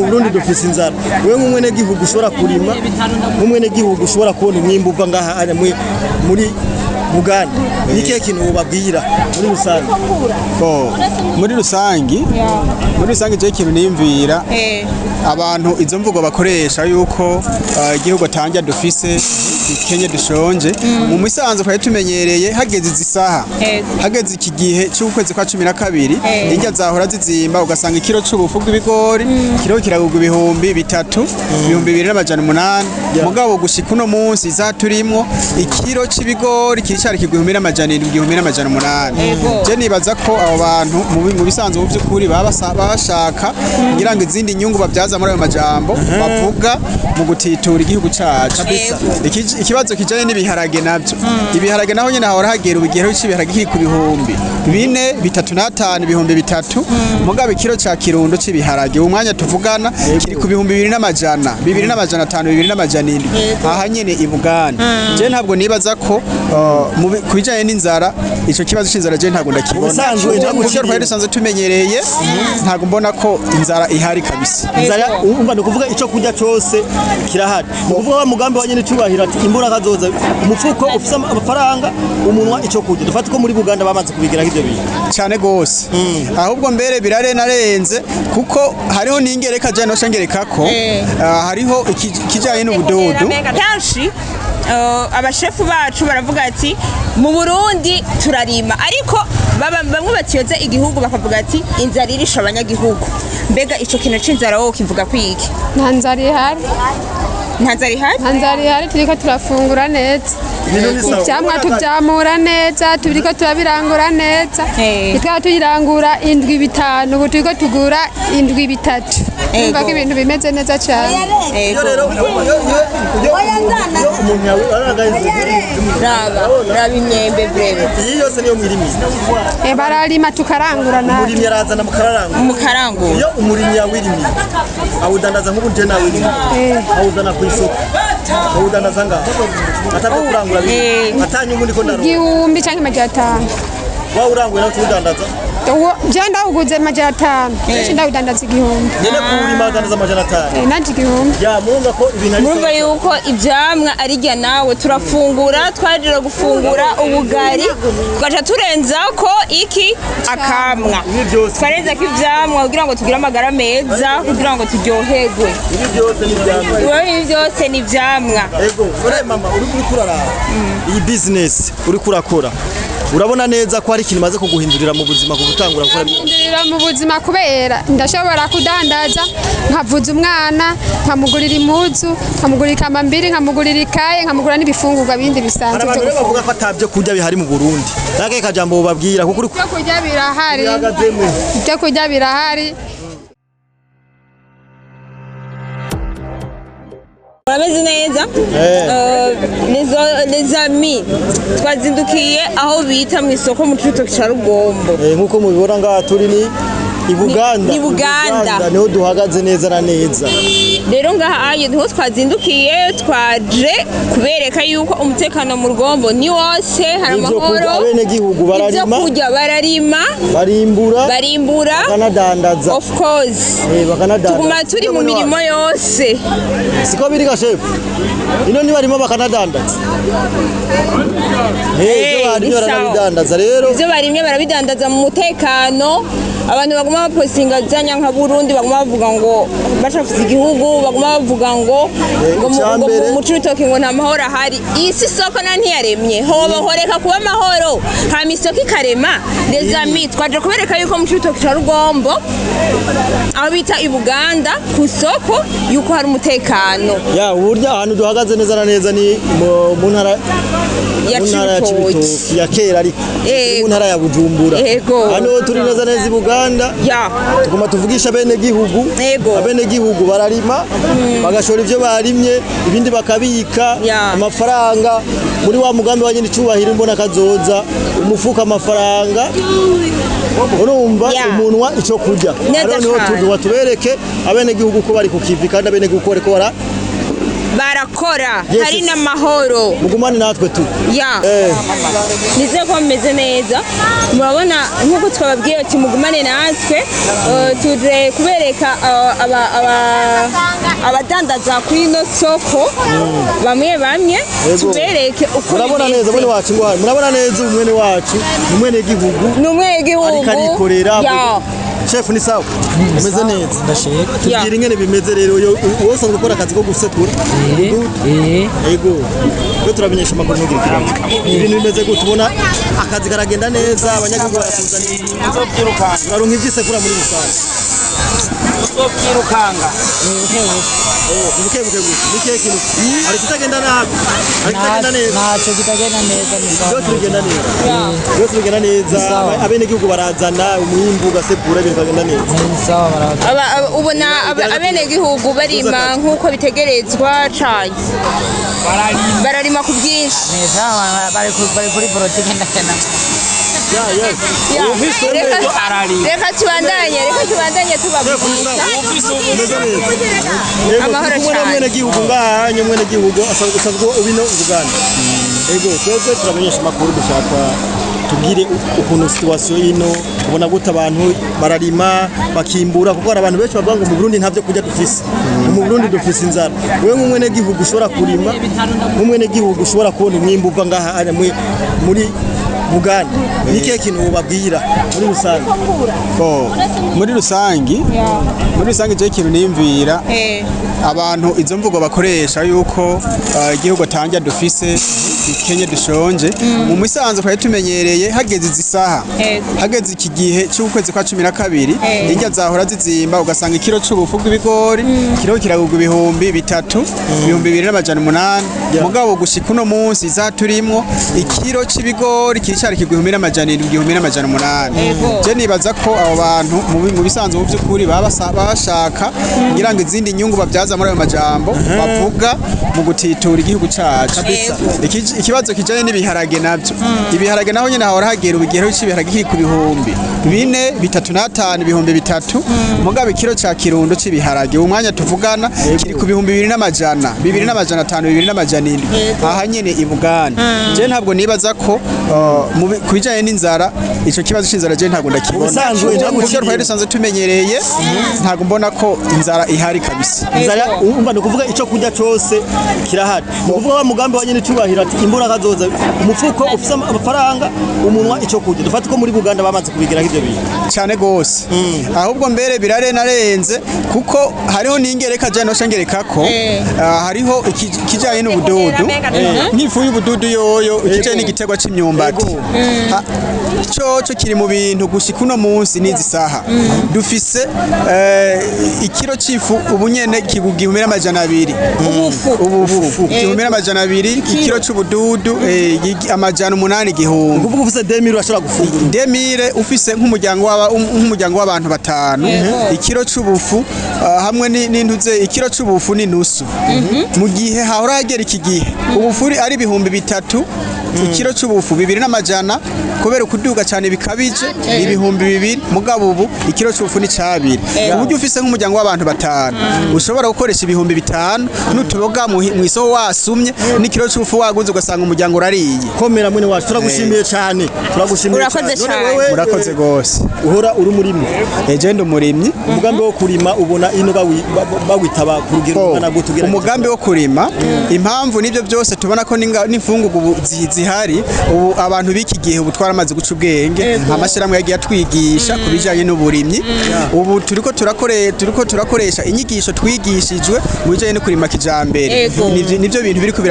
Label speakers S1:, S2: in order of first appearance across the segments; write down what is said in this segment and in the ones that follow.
S1: Burundi dufise inzara. Wewe nk'umwenegihugu ushobora kurima, nk'umwenegihugu ushobora kubona umwimbu uva ngaha anya muri Buganda, ni ikihe kintu wobabwira muri rusange?
S2: Bo, muri rusangi je ikintu niyumvira, abantu izo mvugo bakoresha yuko igihugu atanja dufise ikenye, dushonje, mu misanzu twari tumenyereye hageze izi saha, hageze iki gihe c'ukwezi kwa 12, indya zahora zizimba, ugasanga ikiro c'ubufu bw'ibigori kiro kiragurwa 3000, 2800. Mugabo gushika uno munsi izaha turimwo, ikiro c'ibigori kiricari kigwa 1700, 1800. Je nibaza ko abo bantu mu bisanzwe, mu by'ukuri baba bashaka ngira ngo izindi nyungu babyaza muri ayo majambo bavuga mu gutitura igihugu cacu. Ikibazo kijanye n'ibiharage navyo, ibiharage naho nyene hahora hagera ubigero c'ibiharage kiri ku 4000, 35, 3000. Mugabo ikiro ca kirundo c'ibiharage uwo mwanya tuvugana kiri ku 2100, 2500, 2700 aha nyene i Buganda. Je ntabwo nibaza ko ku bijanye n'inzara, ico kibazo c'inzara je ntabwo ndakibona.
S1: Ubusanzwe ntabwo
S2: Ku byo twari dusanzwe tumenyereye, ntabwo mbona ko inzara ihari kabisa.
S1: Inzara, umva, ni ukuvuga ico kurya cose kirahari. Ni ukuvuga wa mugambi wa nyene cubahiro ati imbura kazoza, umufuko ufise amafaranga, umunwa ico kurya. Dufate ko muri Buganda bamaze kubigeraho ivyo bintu?
S2: Cyane gose, ahubwo mbere birarenarenze, kuko hariho n'ingereka je nosha ngereka ko hariho ikijanye n'ubududu.
S3: Kenshi abashefu bacu baravuga ati mu Burundi turarima, ariko baba bamwe batiyoza igihugu bakavuga ati inzara irisha abanyagihugu. Mbega ico kintu c'inzara wowe kivuga kwiki?
S4: Nta nzara ihari.
S3: Nta nzara ihari?
S4: Nta nzara ihari, turiko turafungura neza.
S1: Ibintu ni sawa.
S4: Ivyamwa tuvyamura neza, turiko turabirangura neza. Twaba tuyirangura indwi 5, ubu turiko tugura indwi 3. Urumva ko ibintu bimeze neza cane.
S1: Iyo rero iyo umuntu yawe aragaye.
S3: Raba, raba imyembe brebe.
S1: Iyi yose niyo mwirimiye?
S4: Bararima tukarangura natwe.
S1: Umurimyi arazana mukararangura?
S3: Mukarangura.
S1: Iyo umurimyi yawirimiye awudandaza, nk'ubu nje nawirimiye, awuzana ku isoko, awudandaza ngaho atabwo kurangura, atanyungu ndiko ndaronka?
S4: 1000 canke 500.
S1: Wawuranguye nawe tuwudandaza?
S4: Uwo je ndawuguze 500, je ndawudandaza 1000.
S1: Nyene kuwurima adandaza 500?
S4: Nanje 1000.
S1: Ya, murumva ko ibintu ari
S3: Murumva
S1: sawa.
S3: yuko ivyamwa arirya nawe turafungura, twajira gufungura ubugari tugaca turenzako iki akamwa.
S1: Ibi byose.
S3: Twarenzako ivyamwa kugira ngo tugire amagara meza, kugira ngo turyoherwe.
S1: Ibi byose ni ivyamwa.
S3: Ibi byose ni ivyamwa.
S1: Ego, ore mama, uri kuriko uraraba iyi business uriko urakora, urabona neza ko hari ikintu imaze kuguhindurira mu buzima kuva utangura gukora?
S4: Ndurira mu buzima kubera ndashobora kudandaza nkavuza umwana, nkamugurira impuzu, nkamugurira ikambambiri, nkamugurira ikaye, nkamugura n'ibifungurwa bindi
S1: Hari
S4: bisanzwe
S1: abantu
S4: byo
S1: rero
S4: gufungura.
S1: bavuga ko atabyo kurya bihari mu Burundi, nakahe kajambo bobabwira kuko uri
S4: Ibyo kurya birahari.
S1: Bihagazemwo?
S4: Ibyo kurya birahari.
S3: Murabizi neza. Les amis, twazindukiye aho bita mu isoko mu Cibitoke ca Rugombo.
S1: Nk'uko mubibona ngaha turi ni i Buganda.
S3: Ni Buganda.
S1: Niho duhagaze neza na neza.
S3: Rero ngaha ayo niho twazindukiye, twaje kubereka yuko umutekano mu Rugombo ni wose, hari
S1: Ivyo kurya,
S3: amahoro.
S1: abenegihugu bararima.
S3: Ibyo kurya bararima.
S1: Barimbura.
S3: Barimbura.
S1: Bakanadandaza.
S3: Of course.
S1: Bakanadandaza.
S3: Tuguma turi mu mirimo yose.
S1: Siko biri ga chef? Ino nibarima bakanadandaza. Ibyo barimye
S3: Ni sawa.
S1: baranabidandaza rero.
S3: Ibyo barimye barabidandaza mu mutekano. Abantu baguma bapostinga zanya nka Burundi, baguma bavuga ngo bacafuza igihugu, baguma bavuga ngo ngo ngo mu Cibitoke ngo nta mahoro ahari. Iyi si isoko na ntiyaremye, hoba horeka kuba amahoro hama isoko ikarema. Les amis, twaje kubereka yuko mu Cibitoke ca Rugombo, aho bita i Buganda ku soko, yuko hari umutekano.
S1: Ya, uburyo ahantu duhagaze neza na neza ni mu ntara
S3: ya
S1: mu ntara ya
S3: Cibitoke.
S1: Cibitoke ya kera, ariko
S3: Yego.
S1: mu ntara ya Bujumbura.
S3: Yego.
S1: Hano turi neza neza i Buganda. Tuguma tuvugisha bene gihugu.
S3: Yego.
S1: Abene gihugu bararima, bagashora ivyo barimye, ibindi bakabika. Amafaranga muri wa mugambi wa nyine icubahiro imbona kazoza, umufuka amafaranga, urumva, umunwa ico kurya.
S3: Neza
S1: Hano niho
S3: cane.
S1: tuduha tubereke abene gihugu ko bari ku kivi, kandi abene gihugu ko bariko bara
S3: Barakora, hari n'amahoro.
S1: Mugumane natwe tu.
S3: Ya, nizeye ko mumeze neza. Murabona nk'uko twababwiye ati mugumane natwe, tuje kubereka abadandaza kuri ino soko bamwe bamwe, tubereke uko
S1: Murabona neza mwene wacu ngwara, murabona neza umwene wacu, umwene gihugu
S3: ni umwenegihugu
S1: ariko arikorera. Chef, ni sawa, umeze neza?
S5: Ndashaka.
S1: Tubwira ingene bimeze rero, wowe usanzwe ukora akazi ko gusekura? Yego, rero turamenyesha amakuru, ntugire ikibazo. Ibintu bimeze gute? Ubona akazi karagenda neza, abanyagihugu barakuzanira ibintu, uraronka ivyo isekura muri rusange?
S5: Uzobyirukanga.
S1: Ni buke buke gusa. Ni kihe kintu hari kitagenda nabi, hari kitagenda neza?
S5: Ntacyo kitagenda neza, ni sawa.
S1: Byose bigenda neza, byose bigenda neza. Abenegihugu barazana umwimbu, ugasekura, ibintu bikagenda neza.
S5: Ni sawa, baraza.
S3: Ubona abenegihugu barima nk'uko bitegerezwa cane, bararima ku bwinshi.
S5: Ni sawa, bari kuri politike ndakena.
S3: Reka tubandanye, reka tubandanye tubavugisha. Amahoro
S1: cyane. Mwene gihugu ngaha, mwene gihugu asanzwe ubino Uganda. Ego, twebwe turamenyesha amakuru, dushaka tubwire ukuntu situation ino ubona gute, abantu bararima bakimbura, kuko hari abantu benshi bavuga ngo mu Burundi nta byo kurya dufise, mu Burundi dufise inzara. Wewe nk'umwene gihugu ushobora kurima, nk'umwene gihugu ushobora kubona umwimbu uva ngaha muri Buganda, ni kihe kintu ubabwira muri rusange?
S2: Muri rusangi, muri rusangi je kintu nimvira, abantu izo mvugo bakoresha yuko igihugu atanja dufise, ikenye, dushonje, mu misanzu twari tumenyereye hageze izi saha, hageze iki gihe cy'ukwezi kwa 12, indya zahora zizimba, ugasanga ikiro c'ubufu bw'ibigori kiro kiragurwa 3000, 2800. Mugabo gushika uno munsi zaturimwo, ikiro c'ibigori kiricari kigwa 1700, 1800. Je nibaza ko abo bantu mu bisanzwe mu by'ukuri baba bashaka ngira ngo izindi nyungu babyaza muri ayo majambo bavuga mu gutitura igihugu cacu. Ikibazo kijanye n'ibiharage navyo, ibiharage naho nyene hahora hagera ubigero cy'ibiharage kiri ku 4000, 3500, 3000. Mugabo ikiro ca kirundo c'ibiharage uwo mwanya tuvugana kiri ku 2500, 2500, 2700 aha nyene i Buganda. Je ntabwo nibaza ko ku bijanye n'inzara, ico kibazo c'inzara je ntabwo ndakibona. Ubusanzwe twari dusanzwe tumenyereye, ntabwo mbona ko inzara ihari kabisa.
S1: Inzara umva ni ukuvuga ico kurya cose kirahari, ni ukuvuga wa mugambi wa nyene cubahira ati imbura kazoza, umufuko ufise amafaranga, umunwa ico kurya. Dufate ko muri Buganda bamaze kubigeraho ivyo bintu
S2: cyane gose, ahubwo mbere birarenarenze, kuko hariho n'ingereka je nosha ngereka ko hariho ikijanye n'ubududu, nk'ifu y'ubududu yoyo, ikijanye n'igiterwa c'imyumbati coco kiri mu bintu gushika uno munsi n'izi saha dufise ikiro c'ifu ubunyene kigugwa 200, ubufu 1200, ikiro c'ubududu 800, 1000.
S1: Ukuvuga ufise 2000 urashobora gufungura
S2: 2000 ufise nk'umuryango w'abantu batanu, ikiro c'ubufu hamwe n'intuze, ikiro c'ubufu n'inusu. Mu gihe hahora hagera iki gihe ubufu ari 3000, ikiro c'ubufu 2100, kubera kuduga cyane bikabije 2000. Mugabo ubu ikiro c'ubufu ni 2. Uburyo ufise nk'umuryango w'abantu batanu ushobora gukoresha 5000 n'utuboga mu isoko wasumye, n'ikiro c'ubufu waguze, ugasanga umuryango urariye.
S1: Komera mwene wacu, turagushimiye cyane, turagushimiye
S3: cyane.
S2: Murakoze gose.
S1: Uhora uri umurimyi?
S2: Eje ndi umurimyi.
S1: Umugambi wo kurima ubona ino bawitaba ku rugero rungana gute?
S2: Umugambi wo kurima, impamvu nibyo byose tubona ko n'imfungugu zihari ubu, abantu b'iki gihe ubu twaramaze guca ubwenge, amashyirahamwe yagiye atwigisha ku bijyanye n'uburimyi. Ubu turiko turakoresha inyigisho twigishijwe mu bijyanye no kurima kijambere. Nibyo bintu biriko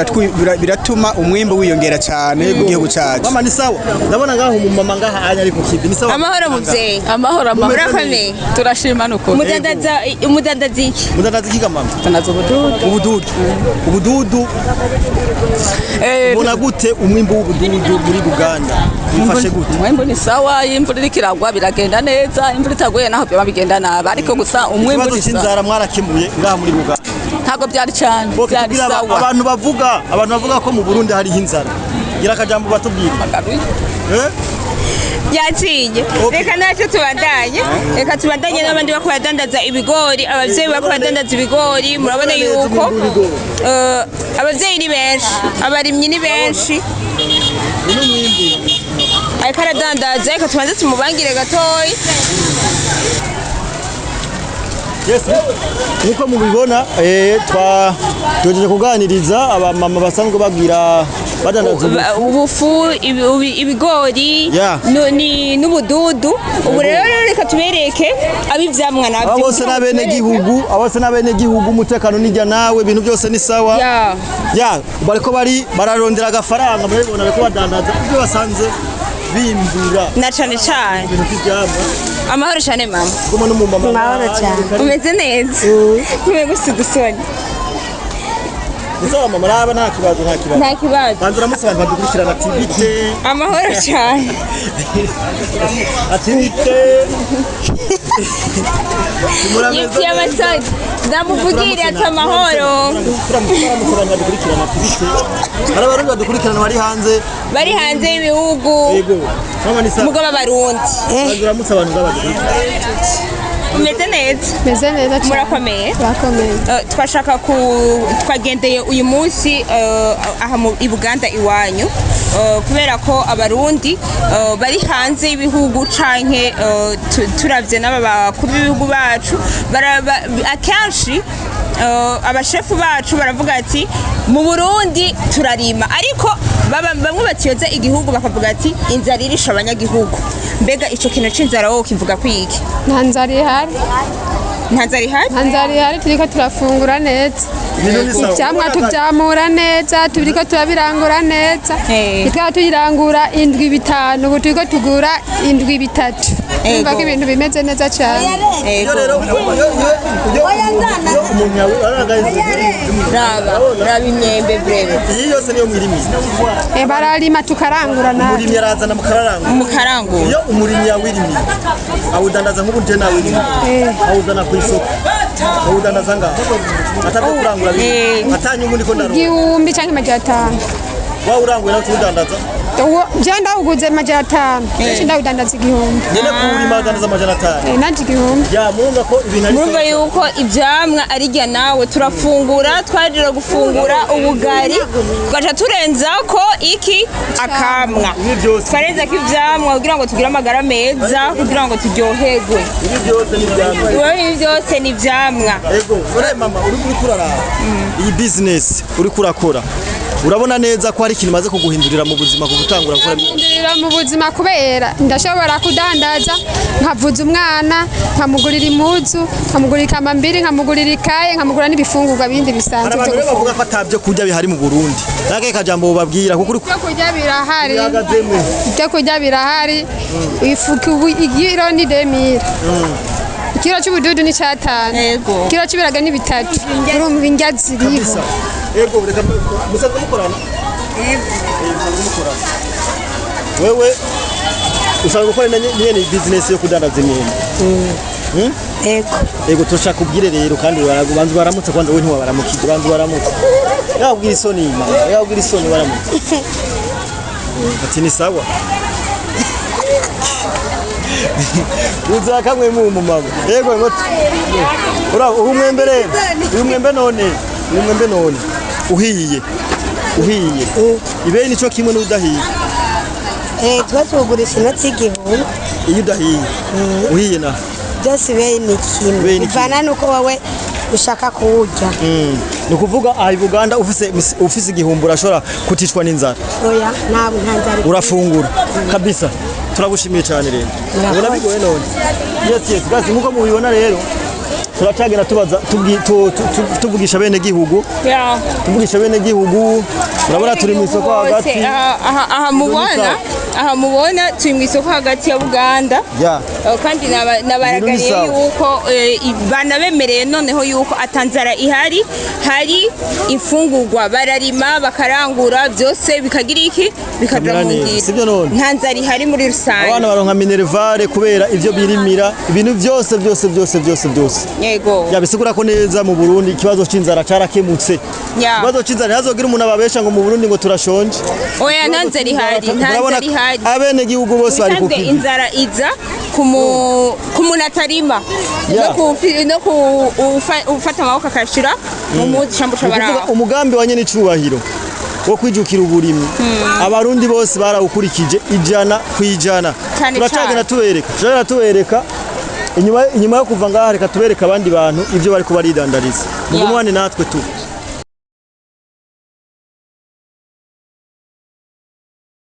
S2: biratuma umwimbu wiyongera cyane mu gihugu cyacu.
S1: Mama, ni sawa? Ndabona ngaho umumama ngaha anya ariko kibi, ni sawa?
S3: Amahoro muvyeyi.
S6: Amahoro, amahoro.
S3: Murakomeye?
S6: Turashima nuko.
S3: Mudandaza, umudandaza iki?
S1: Mudandaza iki mama?
S6: Tunaza ubududu.
S1: Ubududu. Ubududu. Ubona gute umwimbu w'ubududu muri Buganda? Bifashe gute?
S6: Umwimbu ni sawa, imvura iriko iragwa biragenda neza, imvura itaguye naho byaba bigenda nabi, ariko gusa umwimbu
S1: ni sawa. Ikibazo mwarakemuye ngaha muri Buganda?
S6: Ntago byari cyane, byari sawa.
S1: Abantu bavuga ko mu Burundi hariho inzara. Gira akajambo batubwira.
S3: Yatinye. Reka ntacyo tubandanye, reka tubandanye n'abandi bako badandaza ibigori. Abavyeyi bako badandaza ibigori, murabona yuko abavyeyi ni benshi, abarimyi ni benshi. Ariko aradandaza, reka tubanze tumubangire gatoyi.
S1: Yes, nkuko mubibona tugejeje kuganiriza abamama basanzwe bagira badandaza
S3: ubufu, ibigori n'ubududu. Ubu rero reka tubereke ab'ivyamwa navyo.
S1: Abo bose n'abenegihugu, abo bose n'abenegihugu, umutekano nijya nawe, ibintu byose ni sawa. Ya, bariko bari bararondera agafaranga, murabibona bariko badandaza ibyo basanze bimbura.
S3: Na cane cane
S1: ibintu by'ivyamwa.
S3: Amahoro cane mama.
S1: Kumwe n'umumama.
S7: Amahoro cyane.
S3: Umeze neza? Kumwe gusa udusoni.
S1: Ni sawa mama, raba nta kibazo, nta kibazo.
S3: Nta kibazo.
S1: Banza uramutse abantu badukurikirana ati bite.
S3: Amahoro cyane.
S1: Ati bite.
S3: Yipfiye amasoni. Ndamuvugire ati amahoro.
S1: Turamutse abantu badukurikirana ati bite. Hari abarundi badukurikirana bari hanze.
S3: Bari hanze y'ibihugu.
S1: Yego. Mama ni sawa.
S3: Mugo b'abarundi.
S1: Banza uramutse abantu badukurikirana.
S3: Umeze neza?
S4: Meze neza cyane.
S3: Murakomeye?
S4: Turakomeye.
S3: Twashaka ku twagendeye uyu munsi aha mu i Buganda iwanyu, kubera ko abarundi bari hanze y'ibihugu canke turavye n'aba bakuru b'ibihugu bacu, akenshi abashefu bacu baravuga ati mu Burundi turarima, ariko bamwe batiyoza igihugu bakavuga ati inzara irisha abanyagihugu. Mbega ico kintu c'inzara wowe kivuga kwiki?
S4: Nta nzara ihari.
S3: Nta nzara ihari?
S4: Nta nzara ihari, turiko turafungura neza. Ivyamwa tuvyamura neza, turiko turabirangura neza. Twaba tuyirangura indwi bitanu, ubu turiko tugura indwi bitatu. Urumva ko ibintu bimeze neza cyane.
S1: Iyo rero iyo umuntu yawe
S3: raba imyembe breve.
S1: Iyi yose niyo mwirimiye.
S4: Bararima tukarangura nawe.
S1: Umurimyi arazana mukararangura.
S3: Mukarangura.
S1: Iyo umurimyi yawirimiye awudandaza nk'ubu nje nawirimiye. Awuzana ku isoko. Awudandaza ngaho. Atabyo kurangura atanyungu ndiko ndaronka.
S4: 1000 canke 500.
S1: Wa uranguye nawe tudandaza.
S4: Je ndawuguze 500. Je ndawudandaza 1000.
S1: Nyene kuwurima udandaza 500.
S4: Nanje 1000.
S1: Ya murumva ko ibintu ari
S3: murumva yuko ivyamwa arirya nawe turafungura, twajira gufungura ubugari tugaca turenzako iki akamwa. Twarenzako ivyamwa kugira ngo tugire amagara meza, kugira ngo turyoherwe.
S1: Ibi byose ni ivyamwa.
S3: Ibi byose ni ivyamwa.
S1: Ego, ore mama uri kuraraba. Iyi business uri kurakora. Urabona neza ko hari ikintu maze kuguhindurira mu buzima kugutangura gukora
S4: guhindurira mu buzima kubera ndashobora kudandaza nkavuza umwana, nkamugurira impuzu, nkamugurira ikamambiri, nkamugurira ikaye, nkamugura n'ibifungurwa bindi bisanzwe.
S1: Hari abantu bavuga ko atabyo kurya bihari mu Burundi. Nakaye kajambo babwira kuko
S4: ibyo kurya birahari. Ibyo kurya birahari. Ifu igiro ni 2000. Ikiro cy'ubududu ni 5.
S3: Yego.
S4: Ikiro cy'ibiraga ni 3. Urumva indya ziriho.
S1: Ego reka musanzwe mukorana. Yego. Musanzwe mukorana. Wewe usanzwe ukora nyene business yo kudandaza imyenda.
S7: Ego.
S1: Ego turashaka kubwire rero kandi ubanza baramutse kwanza wewe ntiwabaramukije ubanza baramutse. Yabwira isoni mama, yabwira isoni baramutse. Ati ni sawa. Uza kamwe mu mama. Yego ngo ura umwembe rero. Uyu mwembe none. Uyu mwembe none. Uhiye. Uhiye. Ibe nico kimwe n'udahiye.
S7: Twatugurisha inoti 1000.
S1: Iyo udahiye. Uhiye na.
S7: Byose ibe ni kimwe. Bivana nuko wowe ushaka kuwurya.
S1: Ni ukuvuga aha i Buganda ufise igihumbi urashobora kuticwa n'inzara.
S7: Oya, ntabwo nta nzara.
S1: Urafungura kabisa. Turagushimiye cyane rero. Ubona bigoye none. Yes yes, guys nkuko mubibona rero turacagera tubaza tuvugisha bene gihugu. Tuvugisha bene gihugu. Urabona turi mu isoko hagati.
S3: Aha mubona turi mu isoko hagati ya Buganda. Kandi nabaragariye yuko banabemereye noneho yuko atanzara ihari, hari imfungurwa bararima bakarangura byose bikagira iki bikaja mu ngiro. Nta nzara ihari muri rusange.
S1: Abana baronka minervare kubera ivyo birimira ibintu byose byose byose byose byose.
S3: Yego.
S1: Yabisigura ko neza mu Burundi ikibazo c'inzara carakemutse. Ikibazo c'inzara ntazogira umuntu ababesha ngo mu Burundi ngo turashonje.
S3: Oya nta nzara ihari, nta nzara ihari. ihari.
S1: Abenegihugu bose bari ku
S3: Bisanzwe
S1: kivi.
S3: inzara iza ku muntu atarima no ku ufata amaboko akayashira mu muzi cyangwa
S1: Ni ukuvuga
S3: ushobora.
S1: umugambi wa nyenicubahiro wo kwijukira uburimyi, Abarundi bose barawukurikije 100%.
S3: Cane.
S1: Turacagenda
S3: Cane.
S1: tubereka, turacagenda tubereka inyuma yo kuva ngaha. Reka tubereka abandi bantu ibyo bari kubaridandariza. Mugumane natwe tu.